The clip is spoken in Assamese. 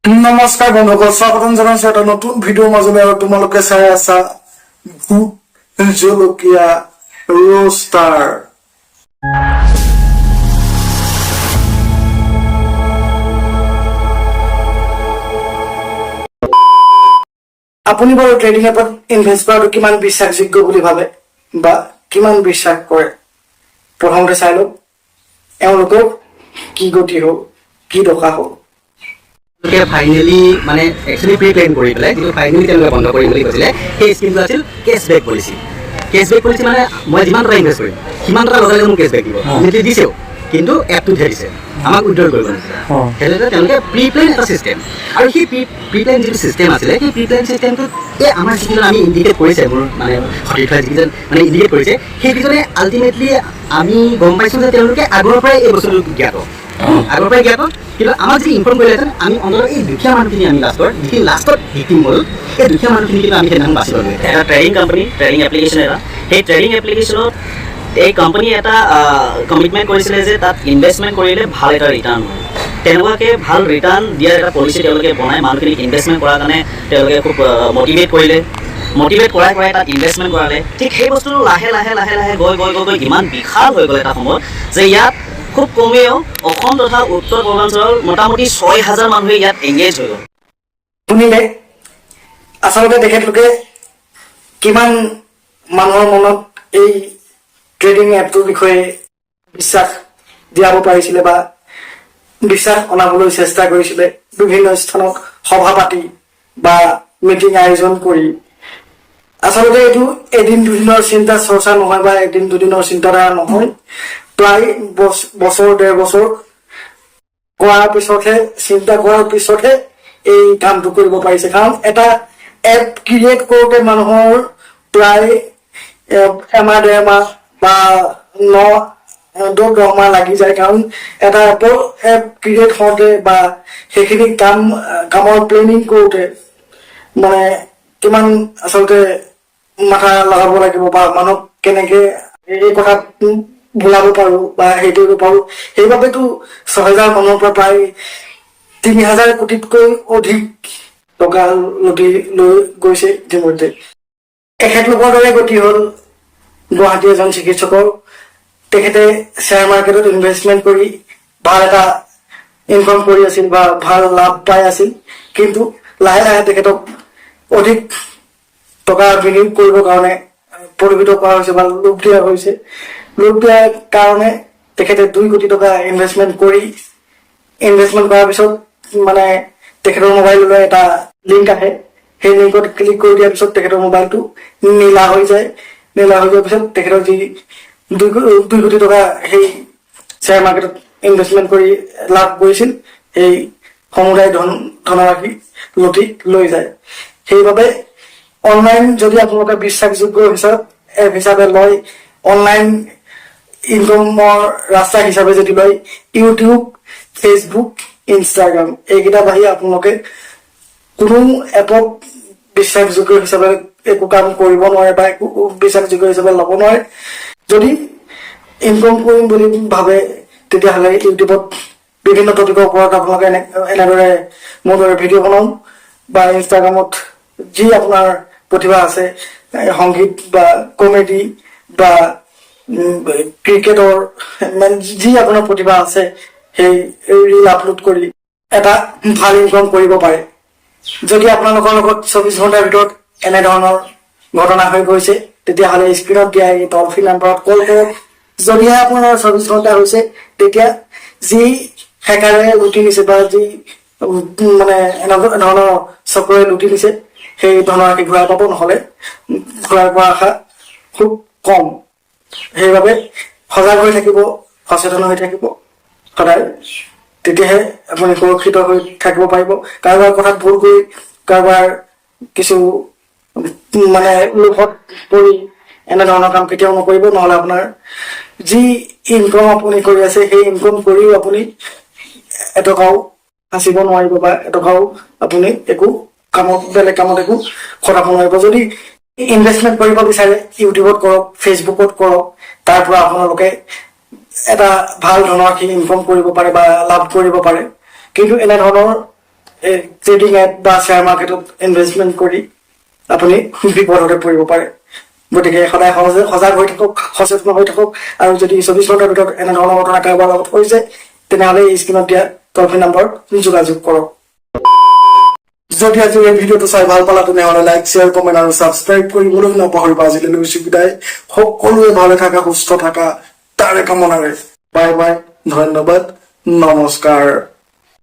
নমস্কাৰ বন্ধুসকল, স্বাগতম জনাইছো এটা নতুন ভিডিঅ'ৰ মাজলৈ আৰু তোমালোকে চাই আছা ভূত জলকীয়া ৰোষ্টাৰ। আপুনি বাৰু ট্ৰেডিং এপত ইনভেষ্ট কৰাটো কিমান বিশ্বাসযোগ্য বুলি ভাবে বা কিমান বিশ্বাস কৰে? প্ৰথমতে চাই লওক এওঁলোকৰ কি গতি হ'ল, কি দশা হ'ল। তেওঁলোকে ফাইনেলি মানে একচুৱেলি প্ৰি প্লেন কৰি পেলাই যিটো ফাইনেলি তেওঁলোকে বন্ধ কৰিম বুলি কৈছিলে, সেই স্কিমটো আছিল কেছবেক পলিচি। কেছবেক পলিচি মানে মই যিমান টকা ইনভেষ্ট কৰিম, সিমান টকা লগে লগে মোক কেছবেক দিব। ইমিডিয়েটলি দিছেও, কিন্তু এপটোতহে দিছে, আমাক উইড্ৰল কৰিব নিদিছে। সেইটো এটা তেওঁলোকে প্ৰি প্লেন এটা চিষ্টেম। আৰু সেই প্ৰি প্ৰি প্লেন যিটো চিষ্টেম আছিলে, সেই প্ৰি প্লেন চিষ্টেমটোত এই আমাৰ যিকেইজন আমি ইণ্ডিকেট কৰিছে, মোৰ মানে সতীৰ্থই যিকেইজন মানে ইণ্ডিকেট কৰিছে, সেইকেইজনে আল্টিমেটলি আমি গম পাইছোঁ যে তেওঁলোকে আগৰ পৰাই এই বস্তুটো জ্ঞাত, আগৰ পৰাই জ্ঞাত। কিন্তু আমাক যদি ইনফৰ্ম কৰিলেহেঁতেন, আমি অন্ততঃ এই দুখীয়া মানুহখিনি, আমি লাষ্টৰ যিখিনি লাষ্টত ভিক্টিম হ'ল, এই দুখীয়া মানুহখিনি কিন্তু আমি সেইদিনাখন বাচি ল'লোঁ। এটা ট্ৰেডিং কোম্পানী, ট্ৰেডিং এপ্লিকেশ্যন এটা, সেই ট্ৰেডিং এপ্লিকেশ্যনত এই কোম্পানীয়ে এটা কমিটমেণ্ট কৰিছিলে যে তাত ইনভেষ্টমেণ্ট কৰিলে ভাল এটা ৰিটাৰ্ণ হয়। তেনেকুৱাকৈ ভাল ৰিটাৰ্ণ দিয়াৰ এটা পলিচি তেওঁলোকে বনাই মানুহখিনিক ইনভেষ্টমেণ্ট কৰাৰ কাৰণে তেওঁলোকে খুব মটিভেট কৰিলে। মটিভেট কৰাই কৰাই তাত ইনভেষ্টমেণ্ট কৰালে। ঠিক সেই বস্তুটো লাহে লাহে লাহে লাহে গৈ গৈ গৈ গৈ ইমান বিশাল হৈ গ'ল এটা সময়ত যে ইয়াত খুব কমেও অসম তথা উত্তৰ পূৰ্বাঞ্চলৰ মোটামুটি 6000 মানুহে ইয়াত এংগেজ হৈ গ'ল। শুনিলে, আচলতে তেখেতলোকে কিমান মানুহৰ মনত এই ট্ৰেডিং এপটোৰ বিষয়ে বিশ্বাস দিয়াব পাৰিছিলে বা বিশ্বাস অনাবলৈ চেষ্টা কৰিছিলে, বিভিন্ন স্থানত সভা পাতি বা মিটিং আয়োজন কৰি। আচলতে এইটো এদিন দুদিনৰ চিন্তা চৰ্চা নহয় বা এদিন দুদিনৰ চিন্তাধাৰা নহয়। প্ৰায় বছৰ ডেৰ বছৰ কৰাৰ পিছতহে, চিন্তা কৰাৰ পিছতহে এই কামটো কৰিব পাৰিছে। কাৰণ এটা এপ ক্ৰিয়েট কৰোঁতে মানুহৰ প্ৰায় এমাহ ডেৰ মাহ বা 9-10 মাহ লাগি যায়। কাৰণ এটা এপ ক্ৰিয়েট হওঁতে বা সেইখিনি কামৰ প্লেনিং কৰোঁতে মানে কিমান আচলতে মাথা লগাব লাগিব বা মানুহক কেনেকে এই কথাত ভুলাব পাৰো বা হেৰি কৰিব পাৰো। সেইবাবেতো 6000 মানুহৰ পৰা প্ৰায় 3000 কোটিতকৈ অধিক টকা লুটি লৈ গৈছে ইতিমধ্যে। এখেতলোকৰ দৰে গতি হ'ল গুৱাহাটী এজন চিকিৎসকৰ। তেখেতে শ্বেয়াৰ মাৰ্কেটত ইনভেষ্টমেণ্ট কৰি ভাল এটা ইনকাম কৰি আছিল বা ভাল লাভ পাই আছিল। কিন্তু লাহে লাহে তেখেতক অধিক টকা বিনিয়োগ কৰিবৰ কাৰণে প্ৰলোভিত কৰা হৈছে বা লোভ দিয়া হৈছে। লোভ দিয়াৰ কাৰণে তেখেতে 2 কোটি টকা ইনভেষ্টমেণ্ট কৰি, ইনভেষ্টমেণ্ট কৰাৰ পিছত মানে তেখেতৰ মোবাইললৈ এটা লিংক আহে। সেই লিংকত ক্লিক কৰি দিয়াৰ পিছত তেখেতৰ মোবাইলটো নীলা হৈ যায়। নীলা হৈ যোৱাৰ পিছত তেখেতৰ যি 2 কোটি টকা সেই শ্বেয়াৰ মাৰ্কেটত ইনভেষ্টমেণ্ট কৰি লাভ কৰিছিল, সেই সমুদায় ধনৰাশি লুটি লৈ যায়। সেইবাবে অনলাইন যদি আপোনালোকে বিশ্বাসযোগ্য এপ হিচাপে লয়, অনলাইন ইনকামৰ ৰাস্তা হিচাপে যদি লয়, ইউটিউব, ফেচবুক, ইনষ্টাগ্ৰাম এইকেইটা বাহিৰে আপোনালোকে কোনো এপত বিশ্বাসযোগ্য হিচাপে একো কাম কৰিব নোৱাৰে বা একো বিশ্বাসযোগ্য হিচাপে ল'ব নোৱাৰে। যদি ইনকাম কৰিম বুলি ভাবে, তেতিয়াহ'লে ইউটিউবত বিভিন্ন টপিকৰ ওপৰত আপোনালোকে এনেদৰে মোৰ দৰে ভিডিঅ' বনাওক বা ইনষ্টাগ্ৰামত যি আপোনাৰ প্ৰতিভা আছে, সংগীত বা কমেডি বা ক্ৰিকেটৰ, মানে যি আপোনাৰ প্ৰতিভা আছে, সেই ৰিল আপলোড কৰি এটা ভাল ইনকাম কৰিব পাৰে। যদি আপোনালোকৰ লগত 24 ঘণ্টাৰ ভিতৰত এনেধৰণৰ ঘটনা হৈ গৈছে, তেতিয়াহ'লে স্ক্ৰীণত দিয়া এই টল ফ্ৰী নাম্বাৰত কল কৰক। যদিহে আপোনাৰ 24 ঘণ্টা হৈছে, তেতিয়া যি হেকাৰে লুটি নিছে বা যি মানে এনেকুৱা ধৰণৰ চক্ৰই লুটি নিছে, সেই ধনৰাশি ঘূৰাই পাব। নহ'লে ঘূৰাই পোৱাৰ আশা খুব কম। সেইবাবে সজাগ হৈ থাকিব, সচেতন হৈ থাকিব সদায়, তেতিয়াহে আপুনি সুৰক্ষিত হৈ থাকিব পাৰিব। কাৰোবাৰ কথাত ভুল কৰি, কাৰোবাৰ কিছু মানে লোভত পৰি এনেধৰণৰ কাম কেতিয়াও নকৰিব। নহ'লে আপোনাৰ যি ইনকম আপুনি কৰি আছে, সেই ইনকম কৰিও আপুনি এটকাও সাঁচিব নোৱাৰিব বা এটকাও আপুনি একো কামত, বেলেগ কামত একো খটাব নোৱাৰিব। যদি ইনভেষ্টমেণ্ট কৰিব বিচাৰে, ইউটিউবত কৰক, ফেচবুকত কৰক। তাৰ পৰা আপোনালোকে এটা ভাল ধনৰাশি ইনকম কৰিব পাৰে বা লাভ কৰিব পাৰে। কিন্তু এনেধৰণৰ ট্ৰেডিং এপ বা শ্বেয়াৰ মাৰ্কেটত ইনভেষ্টমেণ্ট কৰি আপুনি বিপদতে পৰিব পাৰে। গতিকে সদায় সহজে সজাগ হৈ থাকক, সচেতন হৈ থাকক আৰু যদি 24 ঘণ্টাৰ ভিতৰত এনেধৰণৰ ঘটনা কাৰোবাৰ লগত হৈছে, তেনেহ'লে এই স্ক্ৰীণত দিয়া টল ফ্ৰী নম্বৰত যোগাযোগ কৰক। যদি আজি এই ভিডিঅ'টো চাই ভাল পালা, তেনেহ'লে লাইক, শ্বেয়াৰ, কমেণ্ট আৰু ছাবস্ক্ৰাইব কৰিবলৈ নপাহৰিবা। আজিলৈ লৈছো বিদায়। সকলোৱে ভালে থাকা, সুস্থ থাকা, তাৰে কামনাৰে বাই বাই, ধন্যবাদ, নমস্কাৰ।